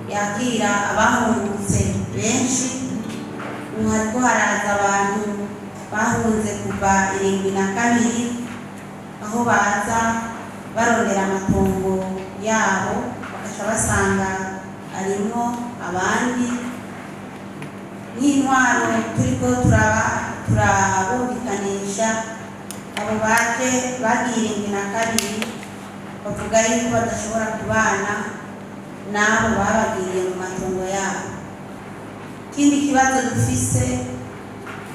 Yakira abahungutse benshi. Ubu hariko haraza abantu bahunze kuva 72, aho baza barondera amatongo yabo bakaca basanga arimwo abandi. Nk'intwaro turiko turaba turabumvikanisha abo baje bagiye 72, bavuga yuko badashobora kubana n'abo babagiriye mu matongo yabo. Ikindi kibazo dufise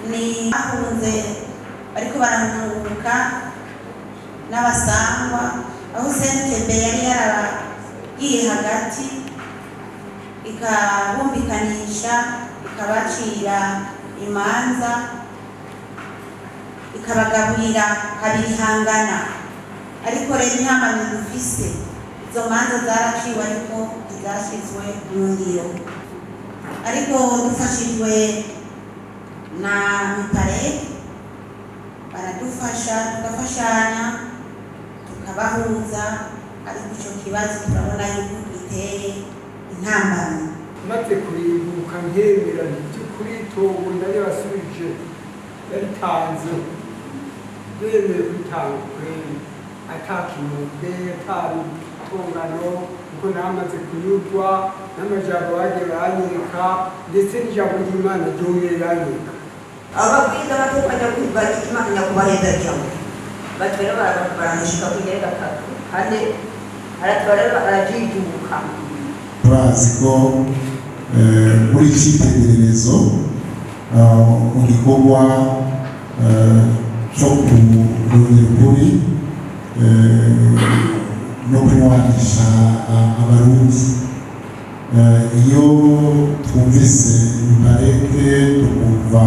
ni bahunze bariko barahunguka n'abasangwa, aho CNTB yari yarabagiye hagati ikabumvikanisha, ikabacira imanza, ikabagaburira kabiri hangana. Ariko rero intambamyi dufise, izo manza zaraciwe ariko ntizashyizwe mu ngiro. Ariko dufashijwe na MIPAREC, baradufasha, tugafashanya, tukabahuza, ariko ico kibazo turabona yuko giteye intambamyi. Maze kurimbuka nkemera nti by'ukuri itongo ndayabasubije, yaritanze, bemeye kuritanga kweri ata kinubwe, ata tongano, kuko namaze kunyurwa n'amajambo bagiye baranyereka, ndetse n'ijambo ry'Imana ryongeye riranyereka. Ababwiriza amateka Imana nyakubaheza batwara baramushika kugera gatatu kane aratwara arajijuka. Turazi ko muri icyitegererezo mu gikorwa cyo kurondera ukuri no kunywanisha Abarundi. Iyo twumvise MIPAREC, tukumva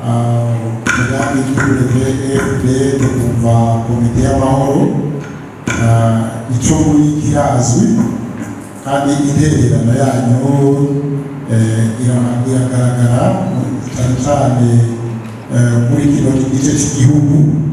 umugambi WFD, tukumva komite y'amahoro, icyo muri kirazwi kandi intererano yanyu iragaragara cyane cyane muri kino gice cy'igihugu.